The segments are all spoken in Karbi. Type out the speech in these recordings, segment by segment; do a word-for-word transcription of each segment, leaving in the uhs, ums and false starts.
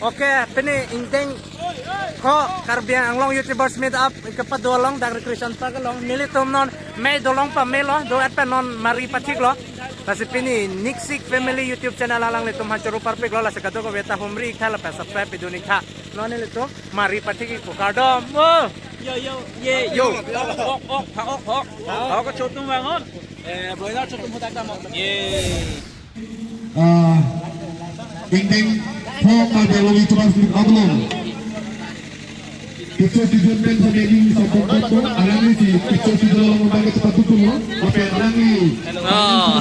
Okay, pini ingdeng ko Karbi Anglong YouTubers meet up kepado along dak Recreation Park along, nelitum non mei dolong pamelo, do-et pen non mari pathiklo. Lasi pini Niksik Family YouTube channel alanglitum aphan choro parpiklo, lasi kadokave ta humri iktha lapen subscribe pidun iktha. Non nelitum mari pathik ikpo, kardom. Oh. Yo, yo, ye, yo. Yo. Ok, ok, ha, ok, ok. Ha, ok, chotum bangun. Eh, broiler chotum hudak dam, ok. Ye. Ah, ingdeng ko Karbi Anglong YouTubers meet up along. Picture season pen sa meeting sa pokok ko, alangli si picture season along abang ke cepat tutup lo. Apa alangli? Oh.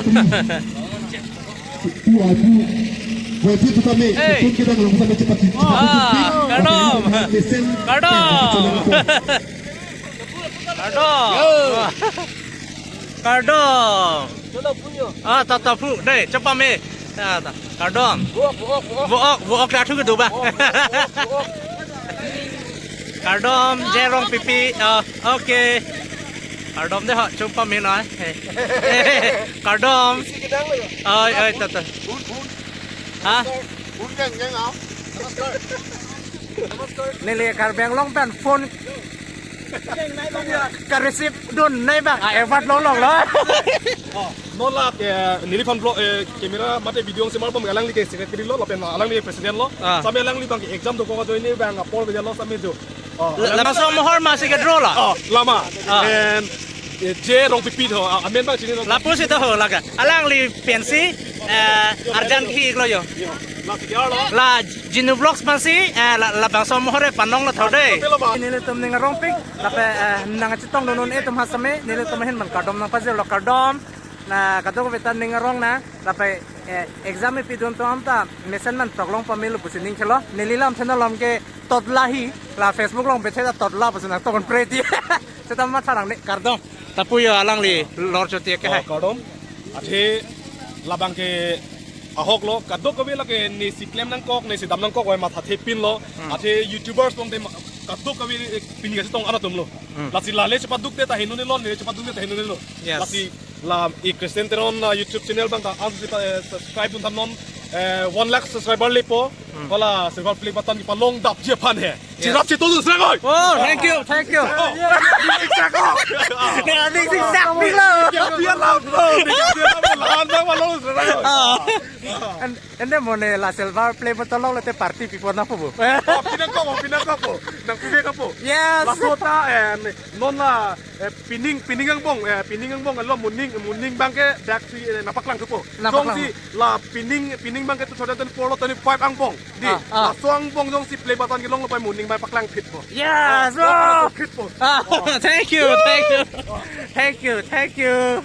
Pu, ah, pu. Wajib tu kami, Hey. Pun kita belum sampai cepat, cepat Ah, tutup. Kardom. Lesen. Kardom. Kardom. Yo. Kardom. Chalo, punyo. Ah, ta, ta, pu. Dei, chepame. Ta, ta. Kardom. Buok, buok, buok. Buok, buok, la thu kedo ba. Buok, buok, buok, buok. Kardom, Jerong Pipi. Ah, okay. Kardom dei ho, chepame noi. Kardom. Isi kedang lo ya? Oi, oi, ta, ta. Bun, bun. Ha? Bun, geng, geng, ah. Namaskar. Namaskar. Neli Karbi Anglong pen phone ka-receive dun nai bang, ah, effort long long lo. Oh, non la, eh, neliphan vlog, eh, camera mate video ang semar bom alangli ke secretary lo, lapen alangli ke president lo. Ah. Same alangli bang ke exam dokok ajoine bang apor beja lo same do. Oh, la-, alang- labangso amohor masi ke draw la? Oh, lama. Ah. And, eh, J Rongpipi tho, ah, amen bang chini lo. Lapu si to ho laga. Alangli pensi, eh, arjan khi iklo yo. Yo, la si lo. La Jinu Vlogs masi, eh, la, labangso amohor panong lo tho dei. Pelo ba? Nelitum ning arongpik, lapen, eh, nangchetong dun un-e atum ha same, nelitum ahin man kardom nangpajirlo, kardom. Na kadokave ta ning arong na, lapen, eh, exam epidun atum ta mesen man toklong pamelo pusi ning khelo. Neli lam channel along ke totla hi, la Facebook along bethe ta totla pusi nangtokon preti. Seta matha nangne, kardom. Ta pu yo alangli lor choti ke Oh, hai. Kardom. Athe labang ke ahok lo, kadokave lake nesi klem nangkok, nesi dam nangkok, oi mathathe pinlo. Hmm. Athe YouTubers along te ma-, kadokave, eh, pini kachetong arat atum lo. Hmm. Lasi la le chepaduk te ta henu ne lo, le chepaduk te ta henu ne lo. Yes. Lasi la i Christian Teron, ah, YouTube channel bang ka ang si pa, eh, subscribe dun tha non, eh, one lakh subscriber lepo. Hmm. Hala silver play button kepalong dapji aphan he. Yes. Cherap chetu tu srengoi. Oh, thank you, thank you. Oh. Ne aning sing sak pik lo. Kya dia lam lo? Kya dia lam lo? Lahan bang malong srengoi. Ah. And, and then mo ne la silver play button long lote party pipo na po bo. Oh, pinangkok po, pinangkok po. Nangpipe kapo. Yes. Laso ta, eh, non la, eh, pining, pining angbong, eh, pining angbong lo moning, moning bang ke dak si, eh, nangpaklang thupo. Nangpaklang. Jongsi la pining, pining bang ke two thousand twenty-four lo twenty-five angbong. Dei, Ah, ah. Laso angbong jongsi play button kelong lo pai moning bang paklang phitpo. Yes, Oh, bro. Phitpo. Ah, thank you, thank you. Thank you, thank you.